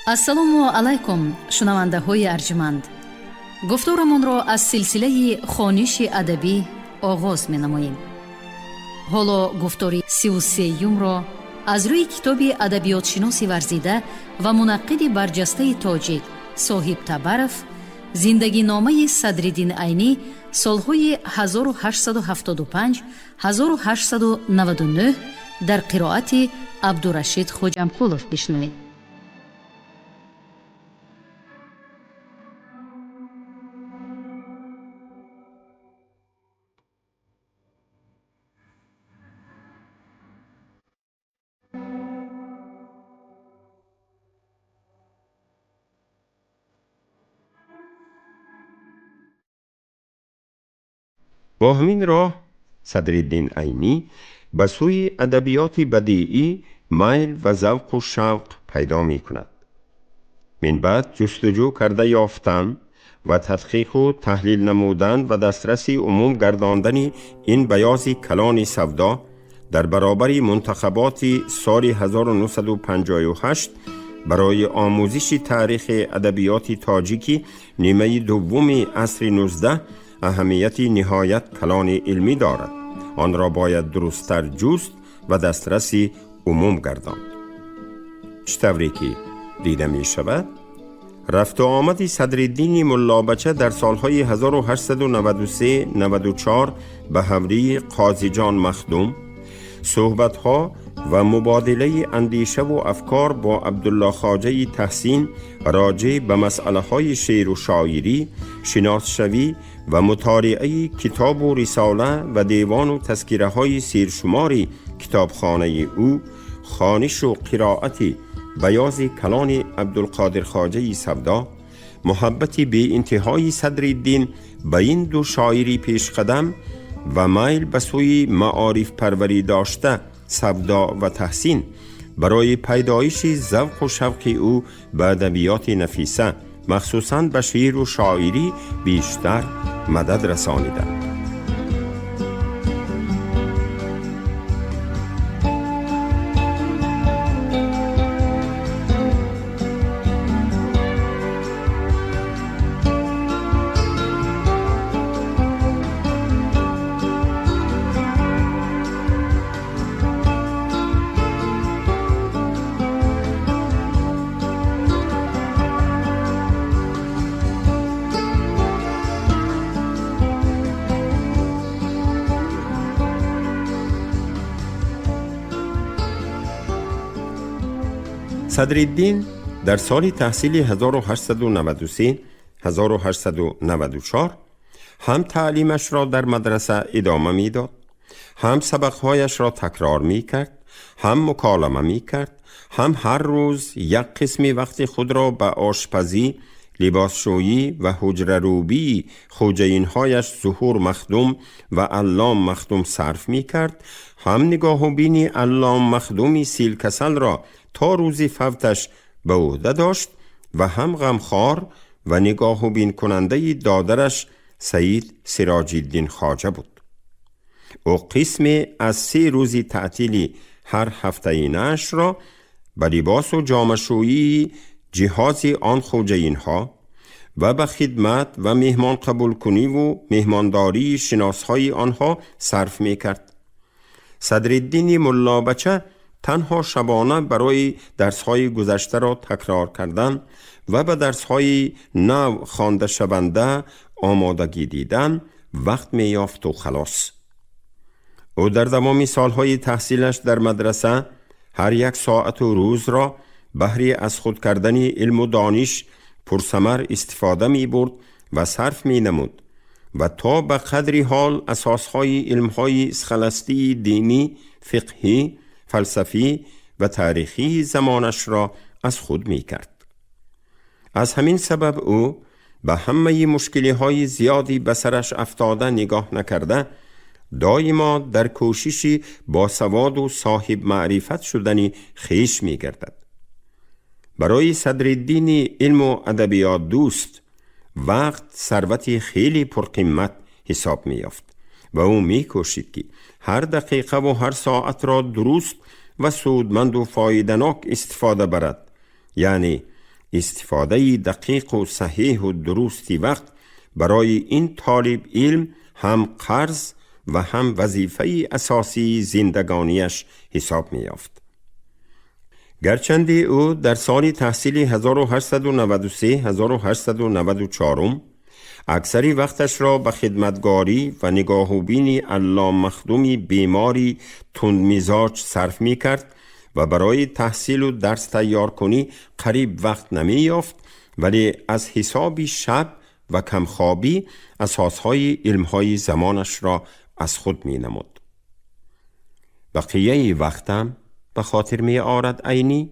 Ассалому алайкум, шунавандаҳои арҷманд. Гуфторамонро аз силсилаи хониши адабӣ оғоз менамоем. Ҳоло гуфтори 33-юмро аз рӯи китоби адабиётшиноси варзида ва мунаққиди барҷастаи тоҷик Соҳиб Табаров «Зиндагиномаи Садриддин Айнӣ солҳои 1875-1899» дар қироати Абдурашид Хоҷамкулов бишнавед. Бо ҳамин роҳ Садриддин Айнӣ ба сӯи адабиёти бадиӣ майл ва завқу шавқ пайдо мекунад. Минбаъд ҷустуҷӯ карда ёфтан ва тадқиқу таҳлил намудан ва дастраси умум гардондани ин баёзи калони Савдо дар баробари мунтахаботи соли 1958 барои омӯзиши таърихи адабиёти тоҷикӣ нимаи дуввуми асри 19 аҳамияти ниҳоят калони илмӣ дорад. Онро бояд дурусттар ҷуст ва дастраси умум гардонд. Чӣ тавре ки дида мешавад, рафту омади Садриддини Муллобача дар солҳои 1893-94 ба ҳавлии Қозиҷон Махдум, суҳбатҳо ва мубодилаи андешаву афкор бо Абдулло Хоҷаи Таҳсин роҷеъ ба масъалаҳои шеъру шоирӣ, шиносшавӣ ва мутолиаи китобу рисола ва девону тазкираҳои сершумори китобхонаи ӯ, хонишу қироати баёзи калони Абдулқодир Хоҷаи Савдо, муҳаббати беинтиҳои Садриддин ба ин ду шоири пешқадам ва майл ба сӯи маорифпарварӣ дошта Савдо ва Таҳсин барои пайдоиши завқу шавқи ӯ ба адабиёти нафиса, махсусан ба шеъру шоирӣ, бештар мадад расониданд. Садриддин дар соли таҳсили 1893-1894 ҳам таълимашро дар мадраса идома медод, ҳам сабақҳояшро такрор мекард, ҳам муколама мекард, ҳам ҳар рӯз як қисми вақти худро ба ошпазӣ, либосшӯӣ ва ҳуҷрарӯбии хоҷаинҳояш Зуҳур Махдум ва Аллом Махдум сарф мекард, ҳам нигоҳубини Аллом Махдуми силкасалро то рӯзи фавташ ба ӯҳда дошт ва ҳам ғамхор ва нигоҳубинкунандаи додараш Саид Сироҷиддин Хоҷа буд. Ӯ қисме аз 3 рӯзи таътили ҳар ҳафтаи нашрро ба либосу ҷомашӯии ҷиҳози он хоҷаинҳо ва ба хидмат ва меҳмонқабулкуниву меҳмондории шиносҳои онҳо сарф мекард. Садриддини Муллобача танҳо шабона барои дарсҳои гузаштаро такрор кардан ва ба дарсҳои нав хондашаванда омодагӣ дидан вақт меёфту халос. Ӯ дар давоми солҳои таҳсилаш дар мадраса ҳар як соату рӯзро баҳри аз худ кардани илму дониш пурсамар истифода мебурд ва сарф менамуд ва то ба қадри ҳол асосҳои илмҳои схоластии динӣ, фиқҳӣ, фалсафӣ ва таърихии замонашро аз худ мекард. Аз ҳамин сабаб ӯ ба ҳамаи мушкилиҳои зиёди ба сараш афтода нигоҳ накарда, доимо дар кӯшиши босаводу соҳибмаърифат шудани хеш мегардад. Барои Садриддини илму адабиётдӯст вақт сарвати хеле пурқимат ҳисоб меёфт ва ӯ мекӯшид, ки ҳар дақиқаву ҳар соатро дуруст ва судманду фоиданок истифода барад, яъне استفاده دقیق و صحیح و درستی وقت برای این طالب علم هم قرض و هم وظیفه اساسی زندگانیش حساب می یافت. گرچند او در سال تحصیل 1893-1894 اکثری وقتش را به خدمتگاری و نگاهوبین علام مخدومی بیماری تندمزاج صرف می کرد و برای تحصیل و درس تیار کنی قریب وقت نمی یافت، ولی از حساب شب و کمخوابی اساسهای علمهای زمانش را از خود می نمود. بقیه وقتم به خاطر می آرد عینی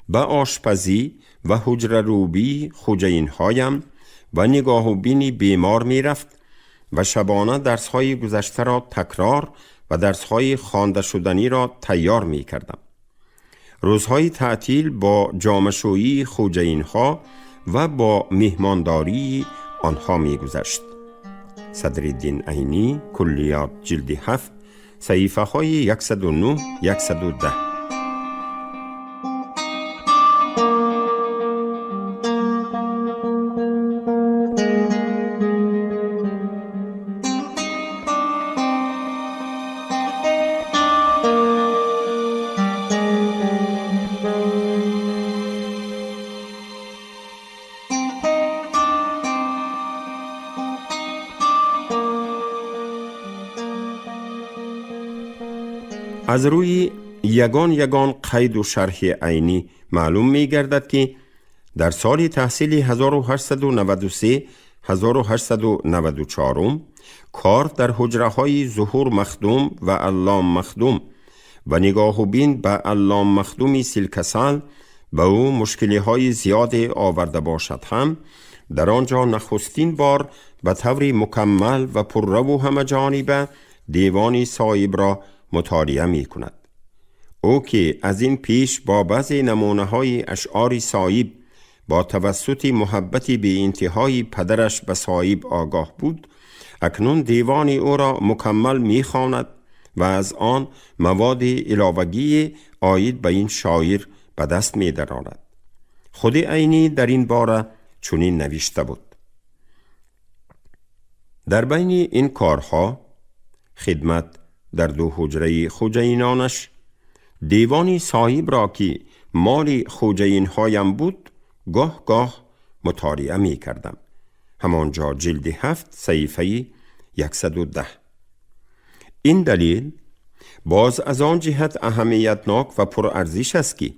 به آشپزی و حجره روبی خوجینهایم و نگاه و بینی بیمار می رفت و شبانه درسهای گذشته را تکرار و درسهای خوانده شدنی را تیار می کردم. روزهای تعطیل با جامشویی خوجینها و با مهمانداری آنها می گذشت. صدرالدین عینی، کلیات جلد 7، صحیفه های 109-110. از روی یگان یگان قید و شرح عینی معلوم می گردد که در سال تحصیل 1893-1894 کار در حجره های ظهور مخدوم و علام مخدوم و نگاه و بین به علام مخدومی سلکسل به او مشکلی های زیاد آورده باشد هم در آنجا نخستین بار به طور مکمل و پررو و همه جانبه دیوان صایب را مطالعه می کند. او که از این پیش با بعضی نمونه های اشعار صایب با توسط محبت به انتهای پدرش به صایب آگاه بود، اکنون دیوان او را مکمل می خواند و از آن مواد علاوگی عاید به این شاعر به دست می درآورد. خود عینی در این باره چنین نوشته بود: در بین این کارها خدمت در دو حجره خوجینانش، دیوان صاحب را که مال خوجینهایم بود گاه گاه مطالعه می کردم. همانجا جلد 7 صحیفه 110. این دلیل باز از آن جهت اهمیتناک و پرارزش است که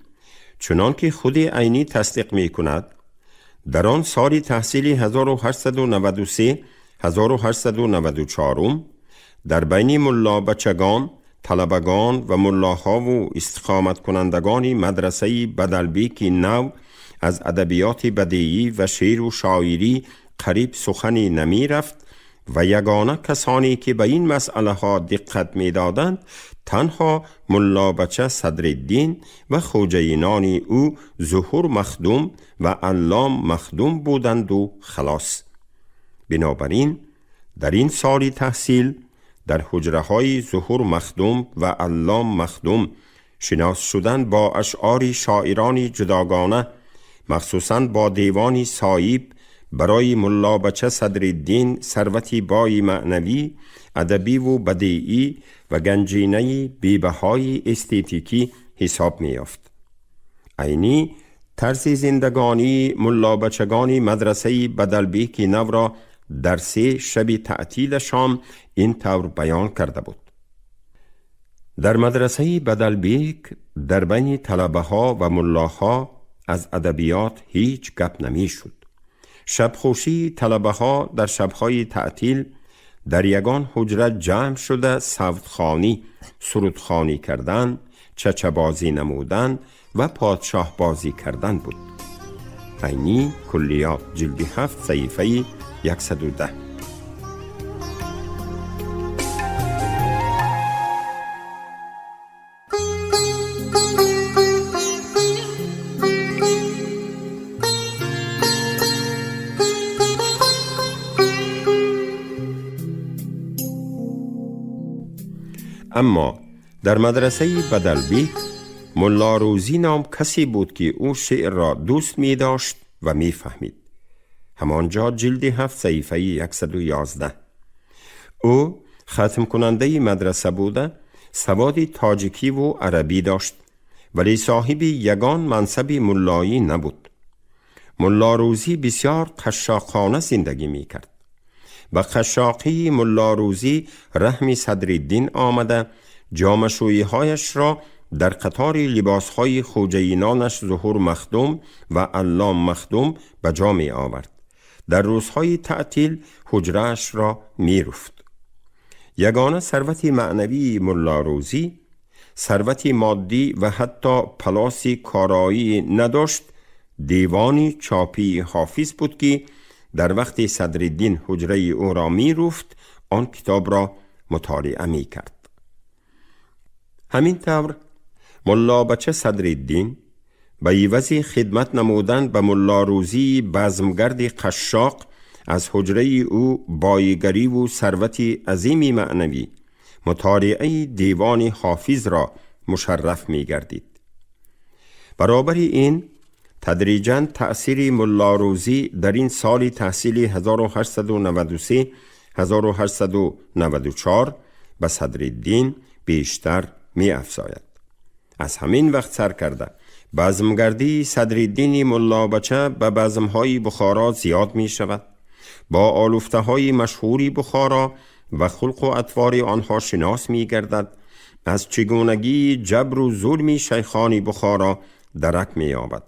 چنان که خود عینی تصدیق می کند، در آن سال تحصیل 1893-1894 در بین ملا بچگان، طلبگان و ملاها و استقامت کنندگان مدرسه بدلبیک نو از ادبیات بدیعی و شعر و شاعری قریب سخنی نمی رفت و یگانه کسانی که به این مسئله ها دقت می دادند تنها ملا بچه صدرالدین و خوجینان او ظهور مخدوم و علام مخدوم بودند و خلاص. بنابراین در این سال تحصیل در حجره های ظهور مخدوم و علام مخدوم شناس شدن با اشعار شاعران جداگانه، مخصوصاً با دیوان صایب، برای ملا بچه صدرالدین ثروتی بای معنوی، ادبی و بدیعی و گنجینه بی‌بهای استتیکی حساب می‌یافت. عینی طرز زندگانی ملا بچگان مدرسه بدلبیک نو را در 3 شب تعطیل شام این طور بیان کرده بود: در مدرسه بدلبیک در بین طلبه ها و ملاها از ادبیات هیچ گپ نمی شد. شبخوشی طلبه ها در شبهای تعطیل در یگان حجره جمع شده سودخوانی، سرودخوانی کردن، چچه بازی نمودن و پادشاه بازی کردن بود. عینی کلیات جلد 7 صحیفه 110. اما در مدرسه بدلبیک ملا روزی نام کسی بود که او شعر را دوست می داشت و می فهمید. همانجا جلد 7 صحیفه 111. او ختم کننده مدرسه بوده، سواد تاجیکی و عربی داشت، ولی صاحب یگان منصب ملایی نبود. ملا روزی بسیار قشاقانه زندگی می کرد. به قشاقی ملا روزی رحم صدرالدین آمده، جامشویی هایش را در قطار لباسهای خوجهینانش ظهور مخدوم و علام مخدوم به جا می آورد. در روزهای تعطیل حجره‌اش را می رفت. یگانه ثروت معنوی ملا روزی، ثروت مادی و حتی پلاس کارایی نداشت، دیوانی چاپی حافظ بود که در وقت صدرالدین حجره او را می رفت، آن کتاب را مطالعه می کرد. همین طور ملا بچه صدرالدین به عوض خدمت نمودن به ملا روزی بزمگرد قشاق از حجره او بایگری و ثروت عظیم معنوی مطالعه دیوان حافظ را مشرف می گردید. برابر این تدریجاً تأثیر ملا روزی در این سال تحصیل 1893-1894 به صدرالدین بیشتر می افزاید. از همین وقت سر کرده بزمگردی صدرالدین ملا بچه به بزمهای بخارا زیاد می شود. با آلوفته های مشهوری بخارا و خلق و اطوار آنها شناس می گردد. از چگونگی جبر و ظلم شیخان بخارا درک می یابد.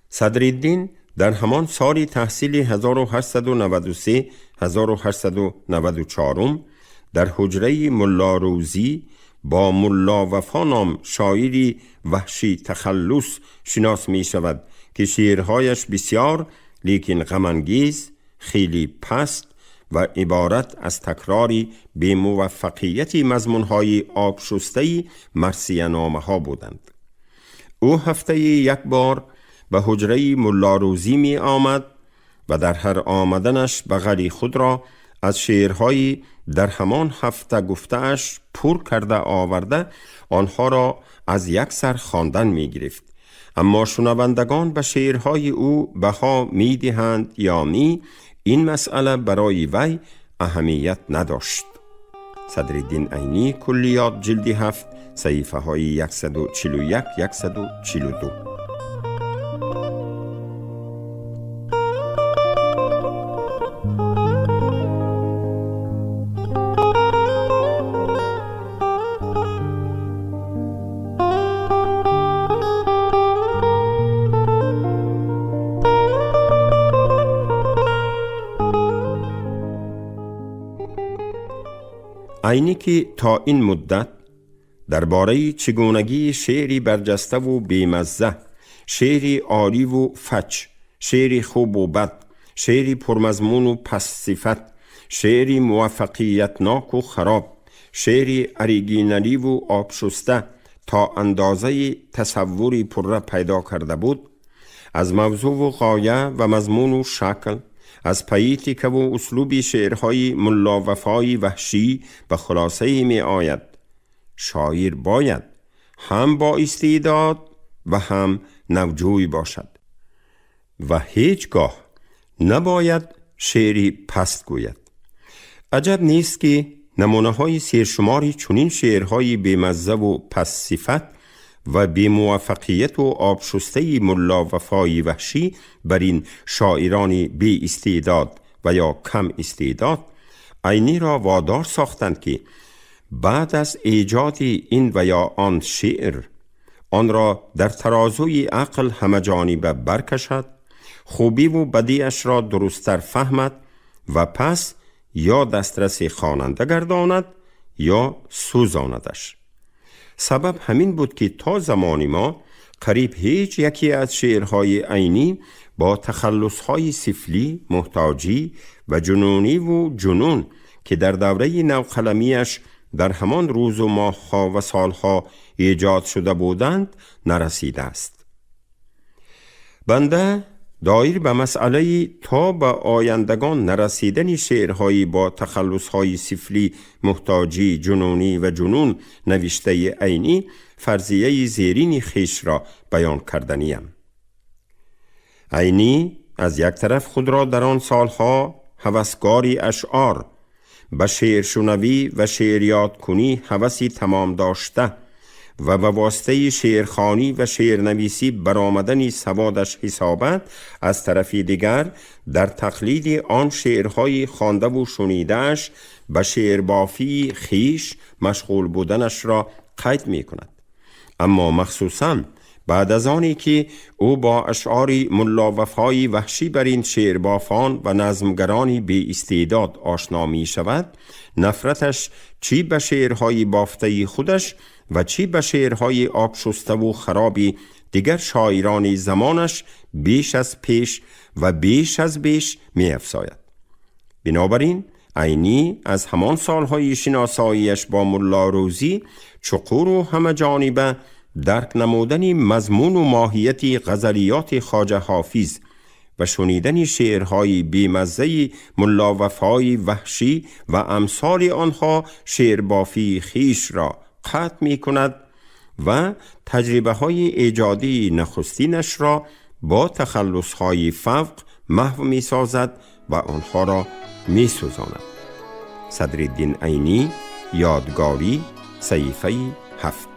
صدرالدین در همان سال تحصیل 1893-1894 در حجره ملا روزی با ملا وفا نام شاعری وحشی تخلص شناس می شود که شعرهایش بسیار لیکن غم انگیز، خیلی پست و عبارت از تکراری به موفقیت مضمونهای آبشسته مرثیه نامه ها بودند. او هفته یک بار به حجره ملا روزی می آمد و در هر آمدنش بغلی خود را از شعرهایی در همان هفته گفته‌اش پر کرده آورده آنها را از یک سر خواندن می گرفت. اما شنوندگان به شعرهای او بها می دهند یا نی، این مسئله برای وی اهمیت نداشت. صدرالدین عینی، کلیات، جلد 7، صحیفه های 141-142. عینی که تا این مدت درباره چگونگی شعری برجسته و بیمزه، شعری عالی و فچ، شعری خوب و بد، شعری پرمضمون و پس صفت، شعری موفقیت ناک و خراب، شعری اریگینالی و آبشسته تا اندازه تصوری پره پیدا کرده بود، از موضوع و غایه و مضمون و شکل، از پایتیکه و اسلوب شعرهای ملا وفای وحشی به خلاصه می آید. شاعر باید هم با استعداد و هم نوجوی باشد و هیچگاه نباید شعری پست گوید. عجب نیست که نمونه های سرشماری چنین شعرهای بیمزه و پس صفت و بی‌موفقیت و آبشسته ملا وفای وحشی بر این شاعران بی استعداد و یا کم استعداد عینی را وادار ساختند که بعد از ایجاد این و یا آن شعر آن را در ترازوی عقل همه جانبه برکشد، خوبی و بدیش را درستتر فهمد و پس یا دسترس خواننده گرداند یا سوزاندش. سبب همین بود که تا زمان ما قریب هیچ یکی از شعرهای عینی با تخلصهای سفلی، محتاجی و جنونی و جنون که در دوره نوقلمیش در همان روز و ماهها و سالها ایجاد شده بودند نرسیده است. بنده دایر به مسئله تا به آیندگان نرسیدن شعرهایی با تخلصهای سفلی، محتاجی، جنونی و جنون نوشته عینی فرضیه زیرین خویش را بیان کردنیم. عینی از یک طرف خود را در آن سالها هوسگاری اشعار به شعرشنوی و شعریات کنی هوسی تمام داشته و به واسطه شعرخوانی و شعرنویسی برآمدن سوادش حسابت، از طرف دیگر در تقلید آن شعرهای خوانده و شنیده‌اش به شعربافی خویش مشغول بودنش را قید می کند. اما مخصوصا بعد از آنی که او با اشعار ملا وفای وحشی بر این شعربافان و نظمگرانی بی استعداد آشنا می شود، نفرتش چی به شعرهای بافته خودش و چی به شعرهای آب شسته و خرابی دیگر شاعران زمانش بیش از پیش و بیش از بیش می افزاید. بنابراین عینی از همان سالهای شناساییش با ملا روزی چقور و همه جانبه درک نمودن مضمون و ماهیت غزلیات خواجه حافظ و شنیدن شعرهای بیمزه ملا وفای وحشی و امثال آنها شعربافی خیش را قطع می کند و تجربه های ایجادی نخستینش را با تخلص های فوق محو می سازد و آنها را می سوزاند. صدرالدین عینی، یادگاری، صحیفه 7.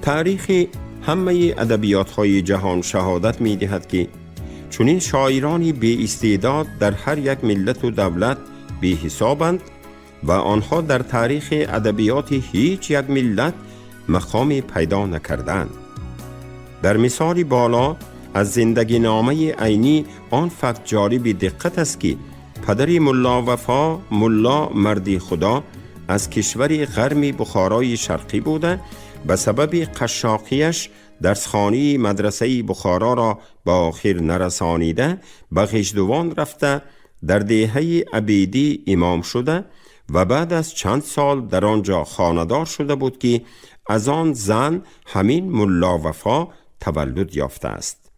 تاریخ همه ادبیات‌های جهان شهادت می‌دهد که چنین شاعرانی بی استعداد در هر یک ملت و دولت بی حسابند و آنها در تاریخ ادبیات هیچ یک ملت مقامی پیدا نکردند. در مثال بالا از زندگی نامه عینی آن فکت جالب دقت است که پدر ملا وفا، ملا مردی خدا، از کشور غرب بخارای شرقی بوده، به سبب قشاقیش درسخانی مدرسه بخارا را به آخر نرسانیده به غشدوان رفته، در دهه عبیدی امام شده و بعد از چند سال در آنجا خانه‌دار شده بود که از آن زن همین ملا وفا تولد یافته است.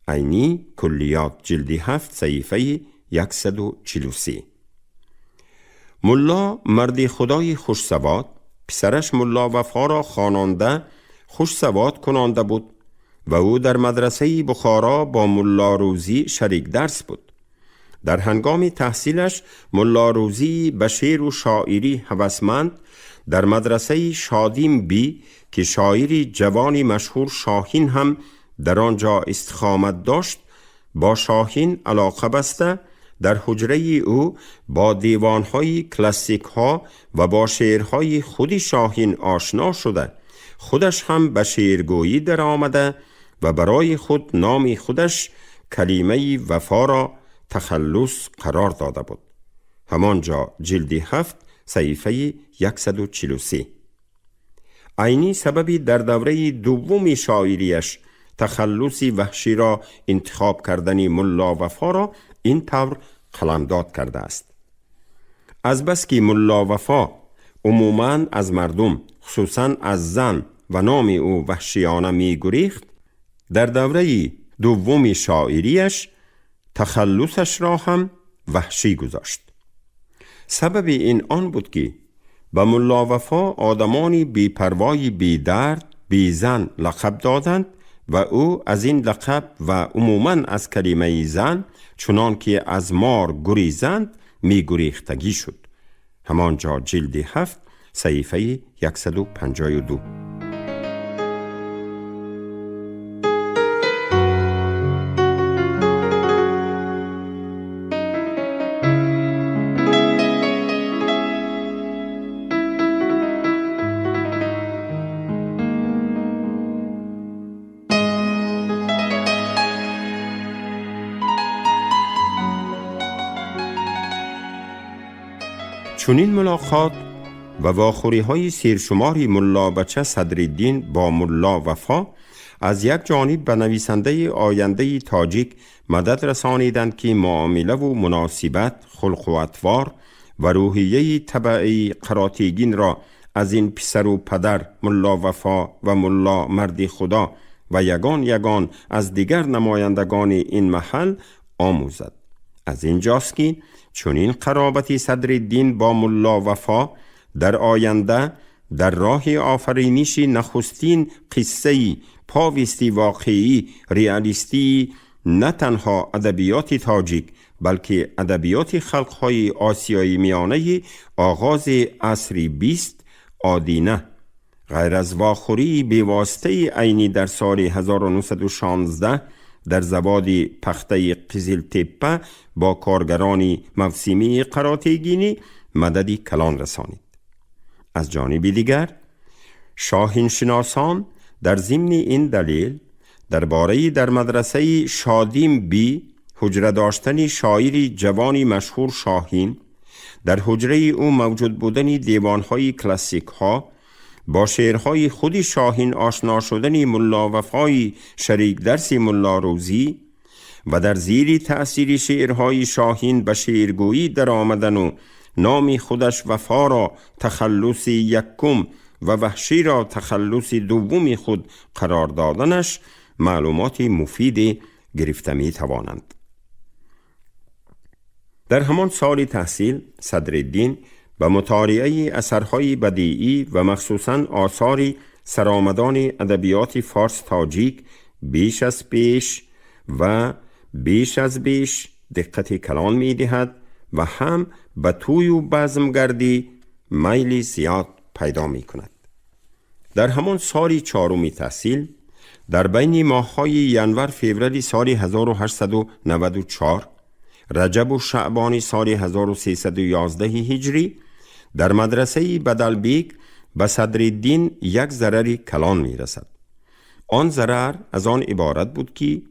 عینی، کلیات، جلد 7، صحیفه 143. ملا مرد خدای خوشسواد پسرش ملا وفا را خوانانده خوش سواد کنانده بود و او در مدرسه بخارا با ملا روزی شریک درس بود. در هنگام تحصیلش ملا روزی به شعر و شاعری هوسمند در مدرسه شادیم بی که شاعری جوانی مشهور شاهین هم در آنجا استقامت داشت، با شاهین علاقه بسته در حجره او با دیوانهای کلاسیک ها و با شعرهای خود شاهین آشنا شده، خودش هم به شعرگویی در آمده و برای خود نام خودش کلمه وفا را تخلص قرار داده بود. همانجا جلد 7 صحیفه 143. عینی سببی در دوره دوم شاعریش تخلص وحشی را انتخاب کردن ملا وفا را این طور قلمداد کرده است. از بس که ملا وفا عموماً از مردم، خصوصاً از زن و نام او وحشیانه می گریخت، در دوره دوم شاعریش تخلصش را هم وحشی گذاشت. سبب این آن بود که به ملا وفا آدمانی بی پروای، بی درد، بی زن لقب دادند و او از این لقب و عموماً از کلمه زن چنان که از مار گریزند می گریختگی شد. همانجا جلد 7 صحیفه 152. چنین ملاقات و واخوری های سیرشماری ملا بچه صدرالدین با ملا وفا از یک جانب به نویسنده آینده تاجیک مدد رسانیدند که معامله و مناسبت، خلق و اطوار و روحیه طبعی قراتیگین را از این پسر و پدر ملا وفا و ملا مرد خدا و یگان یگان از دیگر نمایندگان این محل آموزد. از اینجاست که چنین قرابت صدرالدین با ملا وفا در آینده در راه آفرینش نخستین قصه پاویستی واقعی ریالیستی نه تنها ادبیات تاجیک بلکه ادبیات خلقهای آسیای میانه آغاز عصر 20 آدینه غیر از واخوری بیواسطه عینی در سال 1916 در زواد پخته قزل تپه با کارگران موسمی قراتیگینی مددی کلان رسانید. از جانب دیگر شاهین شناسان در ضمن این دلیل درباره در مدرسه شادیم بی حجره داشتن شاعر جوانی مشهور شاهین، در حجره او موجود بودن دیوانهای کلاسیک ها، با شعرهای خود شاهین آشنا شدن ملا وفای شریک درس ملا روزی و در زیر تأثیر شعرهای شاهین به شعرگویی در آمدن و نام خودش وفا را تخلص یکم و وحشی را تخلص دوم خود قرار دادنش معلومات مفید گرفته می توانند. در همان سال تحصیل صدرالدین به مطالعه اثرهای بدیعی و مخصوصاً آثار سرآمدان ادبیات فارس تاجیک بیش از پیش و بیش از بیش دقت کلان می دهد و هم به توی و بزمگردی میل زیاد پیدا می کند. در همان سال چهارم تحصیل در بین ماه‌های ینور فوریه سال 1894، رجب و شعبان سال 1311 هجری در مدرسه بدلبیک به صدرالدین یک ضرر کلان می رسد. آن ضرر از آن عبارت بود که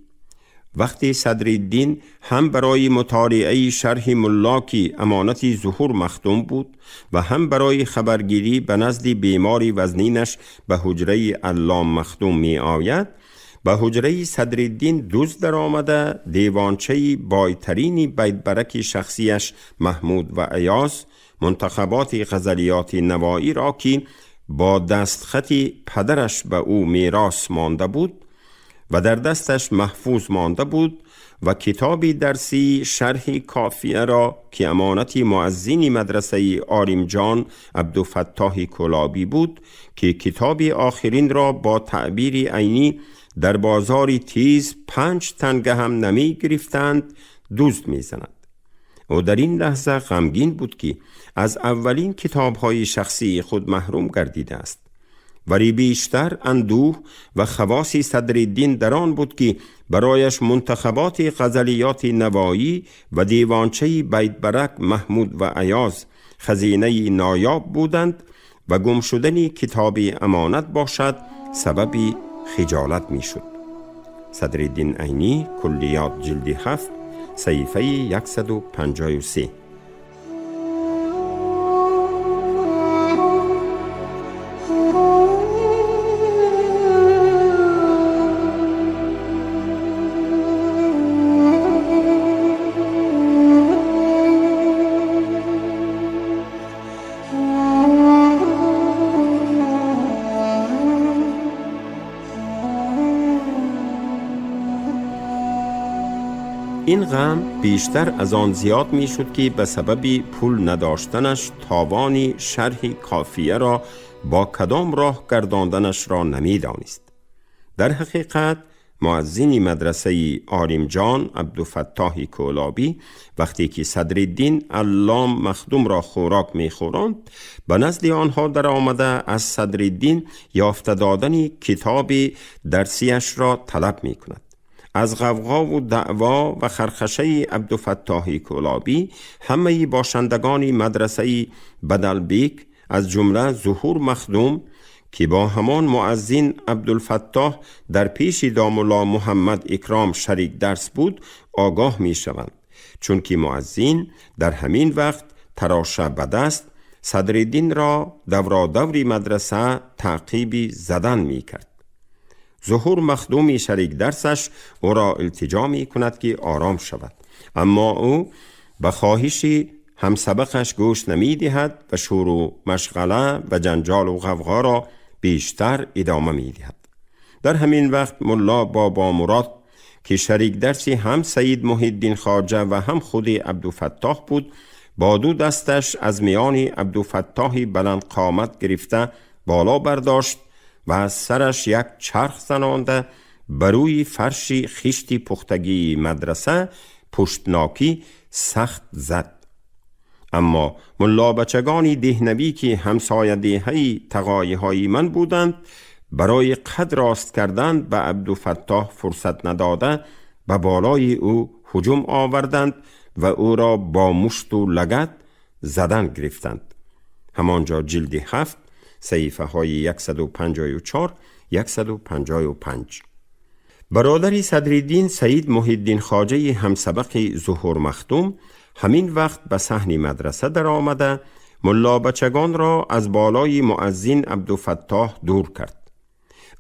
وقتی صدرالدین هم برای مطالعه شرح ملا که امانت ظهور مخدوم بود و هم برای خبرگیری به نزد بیماری وزنینش به حجره علام مخدوم می آید، به حجره صدرالدین دزد در آمده دیوانچه بایترین بیت برک شخصیش محمود و ایاز منتخبات غزلیات نوایی را که با دستخط پدرش به او میراث مانده بود و در دستش محفوظ مانده بود و کتابی درسی شرح کافیه را که امانت مؤذن مدرسه آریمجان عبدالفتاح کلابی بود که کتاب آخرین را با تعبیر عینی در بازار تیز 5 تنگه هم نمی گرفتند دزد می زند. او در این لحظه غمگین بود که از اولین کتاب‌های شخصی خود محروم گردیده است. ولی بیشتر اندوه و خواص صدرالدین در آن بود که برایش منتخبات غزلیات نوایی و دیوانچه بیت برک محمود و ایاز خزینه نایاب بودند و گم شدن کتاب امانت باشد سبب خجالت می شد. صدرالدین عینی، کلیات جلد 7 صحیفه 153. این غم بیشتر از آن زیاد می شد که به سبب پول نداشتنش تاوان شرح کافیه را با کدام راه گرداندنش را نمی دانست. در حقیقت مؤذن مدرسه آریمجان عبدالفتاح کولابی وقتی که صدرالدین علام مخدوم را خوراک می خوراند به نزد آنها در آمده از صدرالدین یافته دادن کتاب درسیش را طلب می کند. از غوغا و دعوا و خرخشه عبدالفتاح کولابی همه باشندگان مدرسه بدلبیک از جمله ظهور مخدوم که با همان مؤذن عبدالفتاح در پیش داملا محمد اکرام شریک درس بود آگاه می شوند، چون که مؤذن در همین وقت تراشه به دست Садриддин را دورادوری مدرسه تعقیبی زدن می کرد. ظهور مخدومی شریک درسش او را التجا می کند که آرام شود، اما او به خواهش هم سبقش گوش نمی دهد و شور و مشغله و جنجال و غوغا را بیشتر ادامه می دهد. در همین وقت ملا بابا مراد که شریک درسی هم سید محی‌الدین خواجه و هم خود عبدالفتاح بود، با دو دستش از میان عبدالفتاح بلند قامت گرفته بالا برداشت و از سرش یک چرخ زنانده بر روی فرش خشت پختگی مدرسه پشتناکی سخت زد. اما ملا بچگانی دهنوی که همسایه دههی تقایی های من بودند، برای قد راست کردن به عبدالفتاح فرصت نداده به بالای او هجوم آوردند و او را با مشت و لگد زدن گرفتند. همانجا جلد 7 صحیفه های 154 155. برادر صدرالدین سید محی‌الدین خواجه همسبق ظهور مخدوم همین وقت به صحن مدرسه در آمده ملا بچگان را از بالای مؤذن عبدالفتاح دور کرد.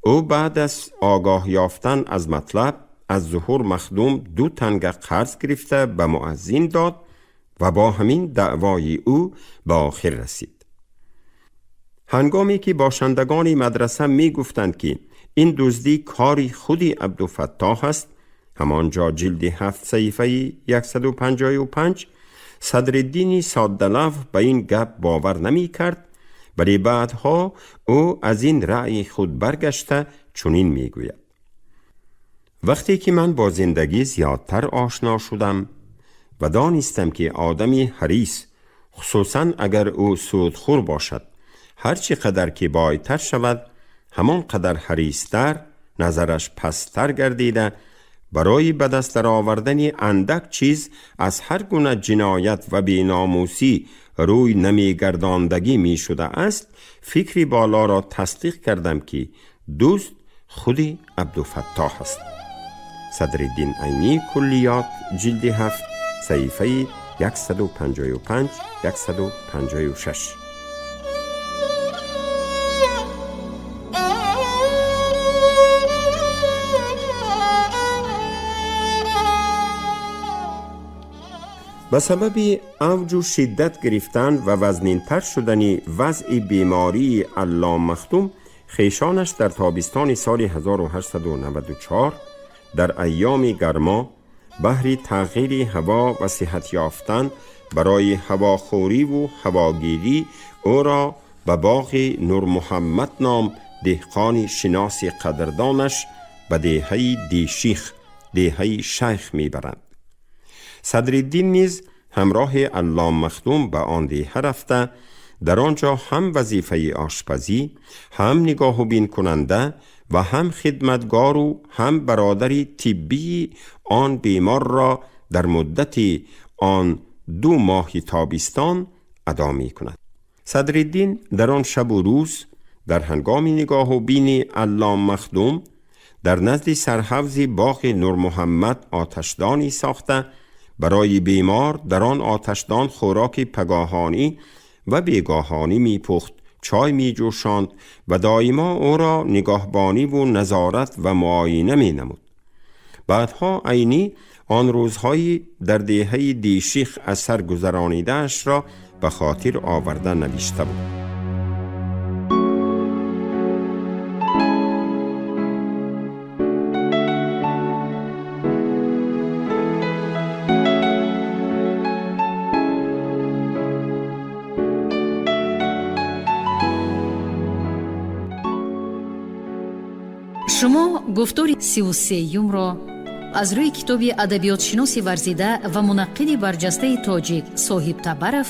او بعد از آگاه یافتن از مطلب از ظهور مخدوم 2 تنگه قرض گرفته به مؤذن داد و با همین دعوای او به آخر رسید. هنگامی که باشندگان مدرسه می گفتند که این دزدی کاری خودی عبدالفتاح است، همانجا جلد 7 صحیفه 155، صدرالدین ساده‌لوح به این گپ باور نمی کرد، ولی بعدها او از این رأی خود برگشته چنین می گوید: وقتی که من با زندگی زیادتر آشنا شدم و دانستم که آدمی حریص، خصوصا اگر او سودخور باشد، هرچی قدر که بایتر شود همان قدر حریصتر، نظرش پستر گردیده، برای به دست آوردن اندک چیز از هر گونه جنایت و بیناموسی روی نمیگرداندگی می شده است، فکری بالا را تصدیق کردم که دوست خودی عبدالفتاح است. صدرالدین عینی، کلیات، جلد 7 صحیفه 155 156. به سبب اوج و شدت گرفتن و وزنینتر شدن وضع بیماری علام مخدوم، خویشانش در تابستان سال 1894 در ایام گرما بهر تغییر هوا و صحت یافتن برای هواخوری و هواگیری او را به باغ نور محمد نام دهقان شناس قدردانش به دهه دیشیخ، دهه شیخ میبرند. صدرالدین نیز همراه علام مخدوم به آن دهه رفته، در آنجا هم وظیفه آشپزی، هم نگاه و بین کننده و هم خدمتگار و هم برادر طبی آن بیمار را در مدت آن 2 ماه تابستان ادا می کند. صدرالدین در آن شب و روز در هنگام نگاه و بین علام مخدوم در نزد سرحوض باغ نور محمد آتشدانی ساخته، برای بیمار در آن آتشدان خوراک پگاهانی و بیگاهانی می پخت، چای می جوشاند و دائما او را نگاهبانی و نظارت و معاینه می نمود. بعدها عینی آن روزهایی در دهه دیشیخ از سر گذرانیده‌اش را به خاطر آورده نوشته بود. Шумо гуфтори 33-юмро аз рӯи китоби адабиётшиноси варзида ва мунаққиди барҷастаи тоҷик Соҳиб Табаров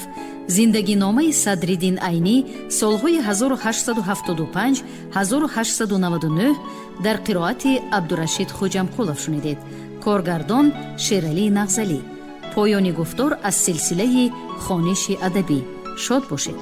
«Зиндагиномаи Садриддин Айнӣ солҳои 1875-1899» дар қироати Абдурашид Хоҷамқулов шунидед. Коргардон Шералӣ Нағзалӣ. Поёни гуфтор аз силсилаи хониши адабӣ. Шод бошед.